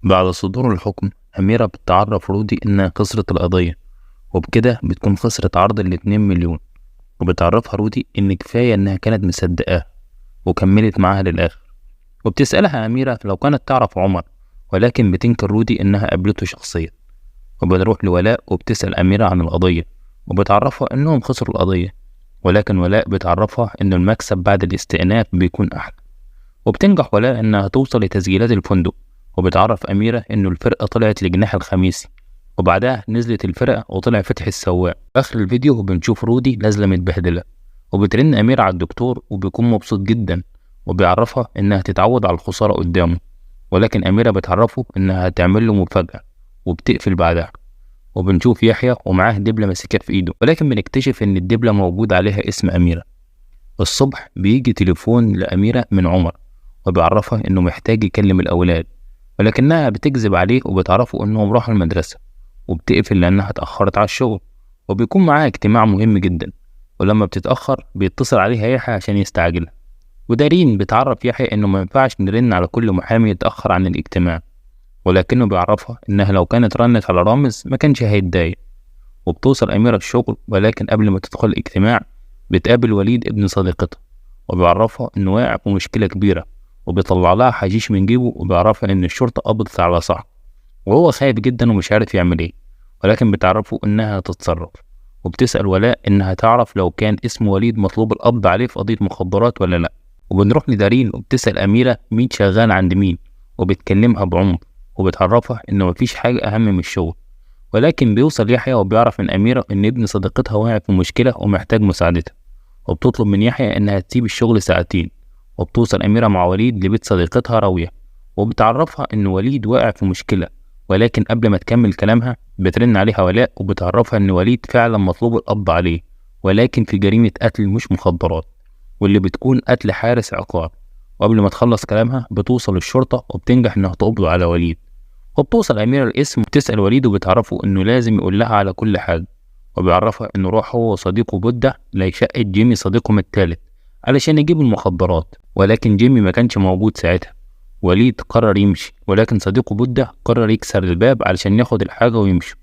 بعد صدور الحكم أميرة بتعرف رودي إنها خسرت القضية، وبكده بتكون خسرت عرض 2 مليون. وبتعرفها رودي إن كفاية إنها كانت مصدقاها وكملت معاها للآخر. وبتسألها أميرة لو كانت تعرف عمر، ولكن بتنكر رودي إنها قابلته شخصيا. وبنروح لولاء وبتسأل أميرة عن القضية، وبتعرفها إنهم خسروا القضية، ولكن ولاء بتعرفها إن المكسب بعد الاستئناف بيكون أحلى. وبتنجح ولاء إنها توصل لتسجيلات الفندق، وبتعرف أميرة إنه الفرقة طلعت لجناح الخميسي، وبعدها نزلت الفرقة وطلع فتحي السواق. آخر الفيديو بنشوف رودي نازلة متبهدلة، وبترن أميرة على الدكتور وبيكون مبسوط جدا، وبيعرفها إنها تتعود على الخسارة قدامه، ولكن أميرة بتعرفه إنها هتعمل له مفاجأة وبتقفل بعدها. وبنشوف يحيى ومعاه دبلة ماسكها في إيده، ولكن بنكتشف إن الدبلة موجود عليها اسم أميرة. الصبح بيجي تليفون لأميرة من عمر، وبيعرفها إنه محتاج يكلم الأولاد، ولكنها بتكذب عليه وبتعرفه إنهم راحوا المدرسة، وبتقفل لأنها اتأخرت على الشغل، وبيكون معاها اجتماع مهم جدا. ولما بتتأخر بيتصل عليها يحيى عشان يستعجلها. ودارين بتعرف يحيى إنه ما ينفعش نرن على كل محامي يتأخر عن الاجتماع، ولكنه بيعرفها إنها لو كانت رنت على رامز ما كانش هيتضايق. وبتوصل أميرة الشغل، ولكن قبل ما تدخل الاجتماع بتقابل وليد ابن صديقتها، وبيعرفها إنه واقع في مشكلة كبيرة، وبيطلع لها حشيش من جيبه، وبيعرفها إن الشرطة قبضت على صاحبه، وهو خايف جدا ومش عارف يعمل إيه، ولكن بتعرفه إنها هتتصرف. وبتسأل ولاء إنها تعرف لو كان اسم وليد مطلوب القبض عليه في قضية مخدرات ولا لأ. وبنروح لدارين وبتسأل أميرة مين شغال عند مين، وبتكلمها بعنف، وبتعرفها إنه مفيش حاجة أهم من الشغل. ولكن بيوصل يحيى وبيعرف من أميرة إن ابن صديقتها واقع في مشكلة ومحتاج مساعدتها، وبتطلب من يحيى إنها تسيب الشغل ساعتين. وبتوصل أميرة مع وليد لبيت صديقتها راوية، وبتعرفها إن وليد واقع في مشكلة، ولكن قبل ما تكمل كلامها بترن عليها ولاء وبتعرفها إن وليد فعلا مطلوب القبض عليه، ولكن في جريمة قتل مش مخدرات، واللي بتكون قتل حارس عقار. وقبل ما تخلص كلامها بتوصل الشرطة وبتنجح إنها تقبض على وليد. وبتوصل أميرة القسم وبتسأل وليد وبتعرفه إنه لازم يقول لها على كل حاجة، وبيعرفها إنه راح هو وصديقه بودة لشقة جيمي صديقهم التالت علشان يجيبوا المخدرات، ولكن جيمي ما كانش موجود ساعتها. وليد قرر يمشي، ولكن صديقه بودة قرر يكسر الباب علشان ياخد الحاجة ويمشي.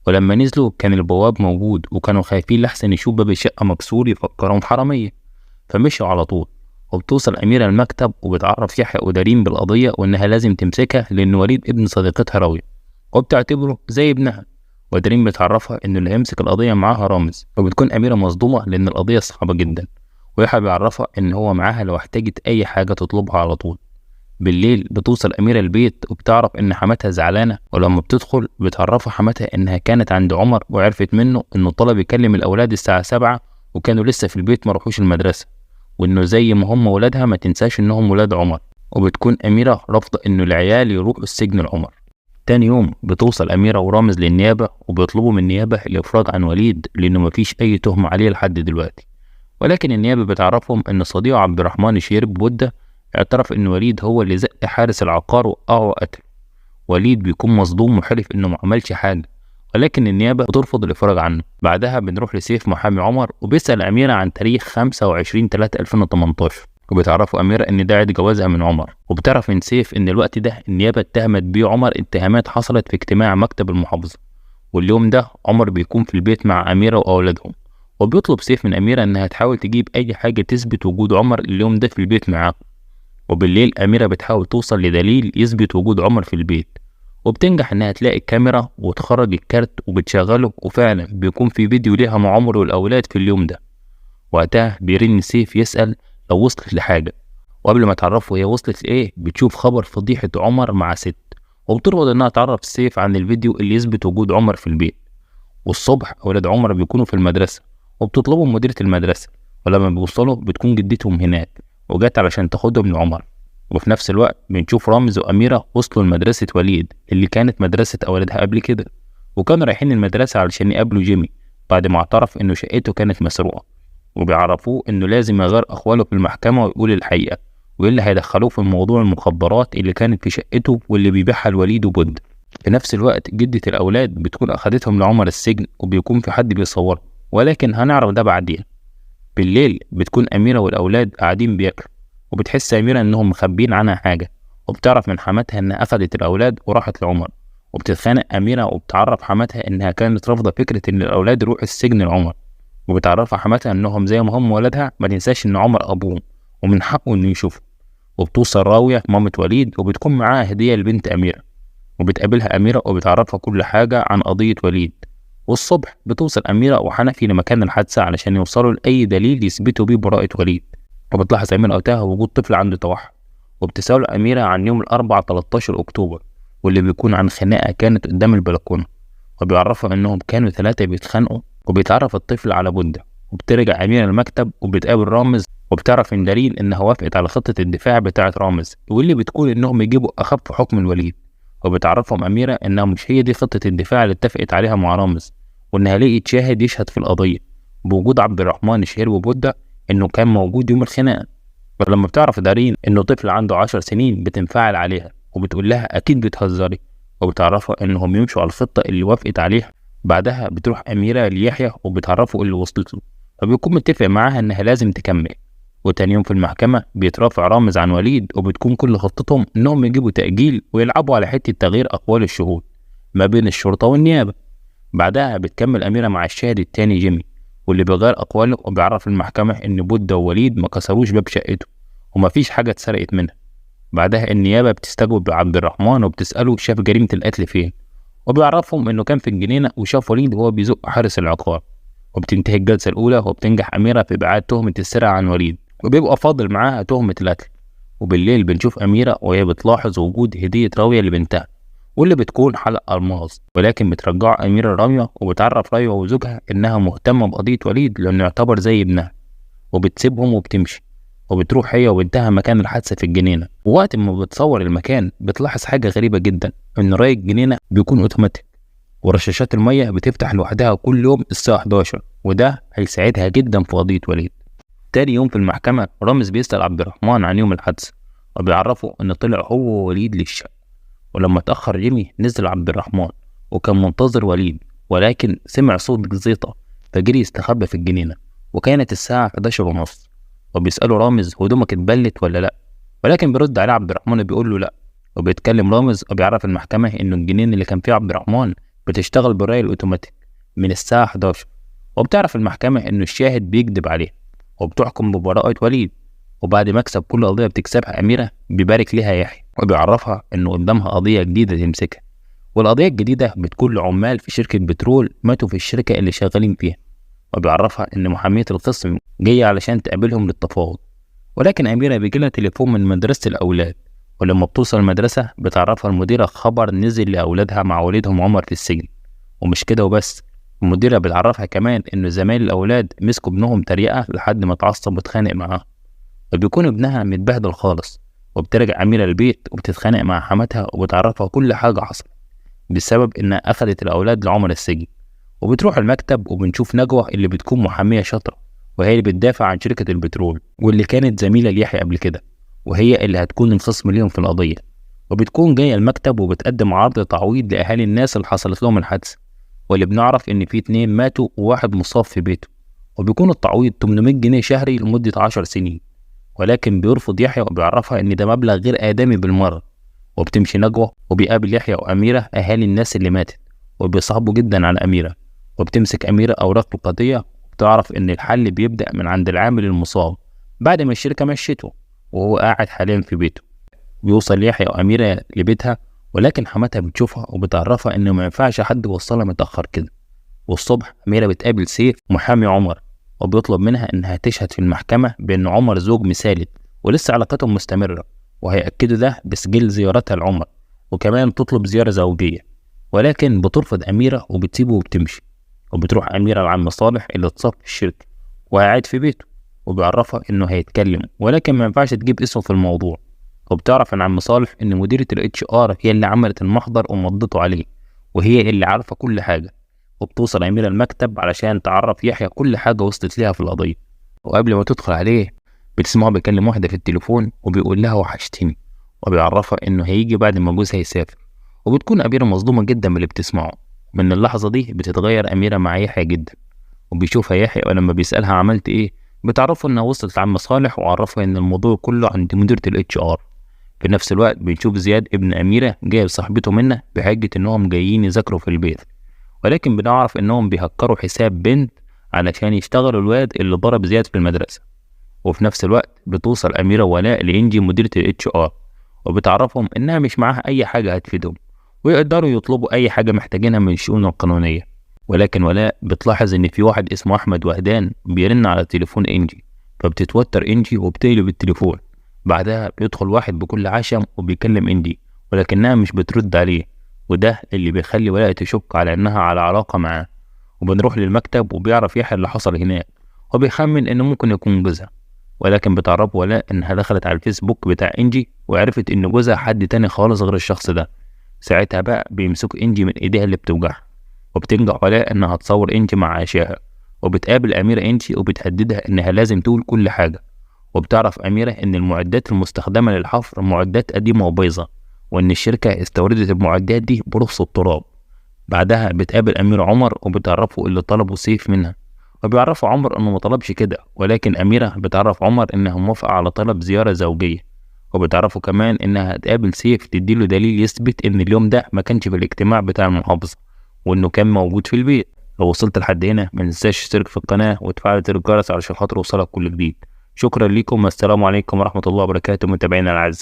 ولما نزلوا كان البواب موجود، وكانوا خايفين لحسن يشوف باب الشقة مكسور يفكرهم حرامية، فمشوا على طول. وبتوصل أميرة المكتب وبتعرف يحيى ودارين بالقضية وإنها لازم تمسكها لأن وليد ابن صديقتها راوية وبتعتبره زي ابنها. ودارين بتعرفها إنه اللي هيمسك القضية معاها رامز، وبتكون أميرة مصدومة لأن القضية صعبة جدا. ويحيى بيعرفها إن هو معاها لو احتاجت أي حاجة تطلبها على طول. بالليل بتوصل أميرة البيت وبتعرف إن حماتها زعلانة، ولما بتدخل بتعرفها حماتها إنها كانت عند عمر وعرفت منه إنه طلب يكلم الأولاد الساعة 7 وكانوا لسه في البيت ما راحوش المدرسة، وإنه زي ما هم ولادها ما تنساش إنهم ولاد عمر. وبتكون أميرة رافضة إنه العيال يروحوا السجن لعمر. تاني يوم بتوصل أميرة ورامز للنيابة وبيطلبوا من النيابة الإفراج عن وليد لأنه مفيش أي تهمة عليه لحد دلوقتي، ولكن النيابة بتعرفهم إن صديقه عبد الرحمن شيرب بودة اعترف إن وليد هو اللي زق حارس العقار وقعه وقتله. وليد بيكون مصدوم وحلف إنه ما عملش حاجة، ولكن النيابة بترفض الإفراج عنه. بعدها بنروح لسيف محامي عمر وبيسأل أميرة عن تاريخ 25/3/2018، وبتعرفوا أميرة إن ده عيد جوازها من عمر. وبتعرف من سيف إن الوقت ده النيابة اتهمت بيه عمر اتهامات حصلت في اجتماع مكتب المحافظة، واليوم ده عمر بيكون في البيت مع أميرة وأولادهم. وبيطلب سيف من أميرة إنها تحاول تجيب أي حاجة تثبت وجود عمر اليوم ده في البيت معاهم. وبالليل أميرة بتحاول توصل لدليل يثبت وجود عمر في البيت، وبتنجح إنها تلاقي الكاميرا وتخرج الكارت وبتشغله، وفعلا بيكون في فيديو ليها مع عمر والأولاد في اليوم ده. وقتها بيرن سيف يسأل لو وصلت لحاجة، وقبل ما تعرفه هي وصلت لإيه بتشوف خبر فضيحة عمر مع ست، وبترفض إنها تعرف سيف عن الفيديو اللي يثبت وجود عمر في البيت. والصبح أولاد عمر بيكونوا في المدرسة وبتطلبهم مديرة المدرسة، ولما بيوصلوا بتكون جدتهم هناك وجت علشان تاخدهم لعمر. وفي نفس الوقت بنشوف رامز وأميرة وصلوا لمدرسة وليد اللي كانت مدرسة أولادها قبل كده، وكانوا رايحين المدرسة علشان يقابلوا جيمي بعد ما اعترف إنه شقته كانت مسروقة، وبيعرفوه إنه لازم يغير أقواله في المحكمة ويقول الحقيقة، واللي هيدخلوه في موضوع المخدرات اللي كانت في شقته واللي بيبيعها لوليد وبود. في نفس الوقت جدة الأولاد بتكون أخدتهم لعمر السجن وبيكون في حد بيصورهم، ولكن هنعرف ده بعدين. بالليل بتكون أميرة والأولاد قاعدين بياكلوا، وبتحس أميرة إنهم مخبين عنها حاجة، وبتعرف من حماتها إنها أخدت الأولاد وراحت لعمر. وبتتخانق أميرة وبتعرف حماتها إنها كانت رافضة فكرة إن الأولاد يروحوا السجن لعمر، وبتعرفها حماتها إنهم زي ما هم ولادها ما تنساش إن عمر أبوهم ومن حقه إنه يشوفه. وبتوصل راوية مامة وليد وبتكون معاها هدية لبنت أميرة، وبتقابلها أميرة وبتعرفها كل حاجة عن قضية وليد. والصبح بتوصل أميرة وحنفي لمكان الحادثة علشان يوصلوا لأي دليل يثبتوا بيه براءة وليد. وبتلاحظ أميرة وقتها وجود طفل عنده توحد، وبتسأله أميرة عن يوم الأربعاء 13 أكتوبر واللي بيكون عن خناقة كانت قدام البلكونة، وبيعرفها إنهم كانوا 3 بيتخانقوا. وبيتعرف الطفل على بودة. وبترجع أميرة المكتب وبتقابل رامز، وبتعرف من دليل إنها وافقت على خطة الدفاع بتاعة رامز واللي بتقول إنهم يجيبوا أخف حكم الوليد. وبتعرفهم أميرة إنها مش هي دي خطة الدفاع اللي اتفقت عليها مع رامز، وإنها لقيت شاهد يشهد في القضية بوجود عبد الرحمن الشهير وبودة إنه كان موجود يوم الخناقة. ولما بتعرف دارين إنه طفل عنده 10 سنين بتنفعل عليها وبتقول لها أكيد بتهزري، وبتعرفها إنهم يمشوا على الخطة اللي وافقت عليها. بعدها بتروح أميرة ليحيى وبتعرفه اللي وصلت له، فبيكون متفق معاها إنها لازم تكمل. وتاني يوم في المحكمة بيترافع رامز عن وليد، وبتكون كل خطتهم إنهم يجيبوا تأجيل ويلعبوا على حتة تغيير أقوال الشهود ما بين الشرطة والنيابة. بعدها بتكمل أميرة مع الشاهد التاني جيمي، واللي بيغير أقواله وبيعرف المحكمة إن بودة ووليد ما كسروش باب شقته ومفيش حاجة اتسرقت منها. بعدها النيابة بتستجوب عبد الرحمن وبتسأله شاف جريمة القتل فين، وبيعرفهم إنه كان في الجنينة وشاف وليد وهو بيزق حارس العقار. وبتنتهي الجلسة الأولى وبتنجح أميرة في إبعاد تهمة السرقة عن وليد، وبيبقى فاضل معاها تهمة القتل. وبالليل بنشوف أميرة وهي بتلاحظ وجود هدية راوية لبنتها واللي بتكون حلق ألماظ، ولكن بترجع أميرة راوية وبتعرف راوية وزوجها إنها مهتمة بقضية وليد لأنه يعتبر زي ابنها، وبتسيبهم وبتمشي. وبتروح هي وبنتها مكان الحادثة في الجنينة. ووقت ما بتصور المكان بتلاحظ حاجة غريبة جدا، إن ري الجنينة بيكون أوتوماتيك ورشاشات المية بتفتح لوحدها كل يوم الساعة 11، وده هيساعدها جدا في قضية وليد. تاني يوم في المحكمة رامز بيسأل عبد الرحمن عن يوم الحادثة وبيعرفه إن طلع هو ووليد للشقة. ولما اتأخر جيمي نزل عبد الرحمن وكان منتظر وليد، ولكن سمع صوت زيطة فجري يستخبى في الجنينة، وكانت الساعة 11:30. وبيسأله رامز هدومك اتبلت ولا لأ، ولكن بيرد عليه عبد الرحمن وبيقول له لأ. وبيتكلم رامز وبيعرف المحكمة إنه الجنين اللي كان فيه عبد الرحمن بتشتغل بالري الأوتوماتيك من الساعة 11. وبتعرف المحكمة إنه الشاهد بيكذب عليه، وبتحكم ببراءة وليد. وبعد مكسب كل قضية بتكسبها أميرة بيبارك لها يحيى وبيعرفها إنه قدامها قضية جديدة تمسكها، والقضية الجديدة بتكون لعمال في شركة بترول ماتوا في الشركة اللي شغالين فيها. وبيعرفها إن محامية الخصم جاية علشان تقابلهم للتفاوض، ولكن أميرة بيجيلها تليفون من مدرسة الأولاد، ولما بتوصل المدرسة بتعرفها المديرة خبر نزل لأولادها مع والدهم عمر في السجن. ومش كده وبس، المديرة بتعرفها كمان إن زمايل الأولاد مسكوا ابنهم تريقة لحد ما اتعصب واتخانق معاه، وبيكون ابنها متبهدل خالص. وبترجع أميرة البيت وبتتخانق مع حماتها وبتعرفها كل حاجة حصلت بسبب إنها أخدت الأولاد لعمر السجن. وبتروح المكتب وبنشوف نجوى اللي بتكون محامية شاطرة، وهي اللي بتدافع عن شركة البترول واللي كانت زميلة ليحيى قبل كده، وهي اللي هتكون الخصم ليهم في القضية. وبتكون جاية المكتب وبتقدم عرض تعويض لأهالي الناس اللي حصلت لهم الحادثة، واللي بنعرف إن في 2 ماتوا وواحد مصاب في بيته، وبيكون التعويض 800 جنيه شهري لمدة 10 سنين. ولكن بيرفض يحيى وبيعرفها إن ده مبلغ غير آدمي بالمرة. وبتمشي نجوى وبيقابل يحيى وأميرة أهالي الناس اللي ماتت، وبيصعبوا جدا على أميرة. وبتمسك أميرة أوراق القضية وبتعرف إن الحل بيبدأ من عند العامل المصاب بعد ما الشركة مشيته وهو قاعد حاليا في بيته. بيوصل يحيى وأميرة لبيتها، ولكن حماتها بتشوفها وبتعرفها إنه ما ينفعش حد يوصلها متأخر كده. والصبح أميرة بتقابل سيف محامي عمر، وبيطلب منها إنها تشهد في المحكمة بإن عمر زوج مثالي ولسه علاقتهم مستمرة، وهيأكدوا ده بسجل زيارتها لعمر، وكمان تطلب زيارة زوجية. ولكن بترفض أميرة وبتسيبه وبتمشي. وبتروح أميرة لعم صالح اللي اتصاب في الشركة وقاعد في بيته، وبيعرفها إنه هيتكلم ولكن ما ينفعش تجيب اسمه في الموضوع. وبتعرف إن عم صالح إن مديرة ال HR هي اللي عملت المحضر ومضته عليه، وهي اللي عارفة كل حاجة. وبتوصل أميرة المكتب علشان تعرف يحيى كل حاجة وصلت ليها في القضية. وقبل ما تدخل عليه بتسمعه بيكلم واحدة في التليفون وبيقول لها وحشتني، وبيعرفها إنه هيجي بعد ما جوزها يسافر. وبتكون أميرة مصدومة جدا من اللي بتسمعه. من اللحظة دي بتتغير أميرة مع يحيى جدا، وبيشوفها يحيى ولما بيسألها عملت إيه بتعرفه إنها وصلت لعم صالح، وعرفها إن الموضوع كله عند مديرة ال HR. في نفس الوقت بنشوف زياد ابن أميرة جايب صاحبته منة بحجة إنهم جايين يذاكروا في البيت، ولكن بنعرف إنهم بيهكروا حساب بنت علشان يشتغلوا الواد اللي ضرب زياد في المدرسة. وفي نفس الوقت بتوصل أميرة وولاء لإنجي مديرة ال HR، وبتعرفهم إنها مش معاها أي حاجة هتفيدهم ويقدروا يطلبوا أي حاجة محتاجينها من الشؤون القانونية. ولكن ولاء بتلاحظ إن في واحد اسمه أحمد وهدان بيرن على تليفون إنجي، فبتتوتر إنجي وبتقلب التليفون. بعدها بيدخل واحد بكل عشم وبيكلم إنجي، ولكنها مش بترد عليه، وده اللي بيخلي ولاء تشك على إنها على علاقة معاه. وبنروح للمكتب وبيعرف يحيى اللي حصل هناك، وبيخمن إنه ممكن يكون جوزها، ولكن بتعرفه ولاء إنها دخلت على الفيسبوك بتاع إنجي وعرفت إن جوزها حد تاني خالص غير الشخص ده. ساعتها بقى بيمسكوا إنجي من إيديها اللي بتوجعها، وبتنجح ولاء إنها تصور إنجي مع عشاها، وبتقابل أميرة إنجي وبتهددها إنها لازم تقول كل حاجة. وبتعرف أميرة إن المعدات المستخدمة للحفر معدات قديمة وبايظة، وإن الشركة استوردت المعدات دي برخص التراب. بعدها بتقابل أميرة عمر وبتعرفه اللي طلبه سيف منها، وبيعرفوا عمر إنه ما طلبش كده، ولكن أميرة بتعرف عمر إنها موافقة على طلب زيارة زوجية، وبتعرفه كمان إنها هتقابل سيف تديله دليل يثبت إن اليوم ده ما كانش في الاجتماع بتاع المحافظة وإنه كان موجود في البيت. لو وصلت لحد هنا ما تنساش تشترك في القناة وتفعل زر الجرس علشان خاطر يوصلك كل جديد. شكرا لكم، والسلام عليكم ورحمة الله وبركاته متابعينا الأعزاء.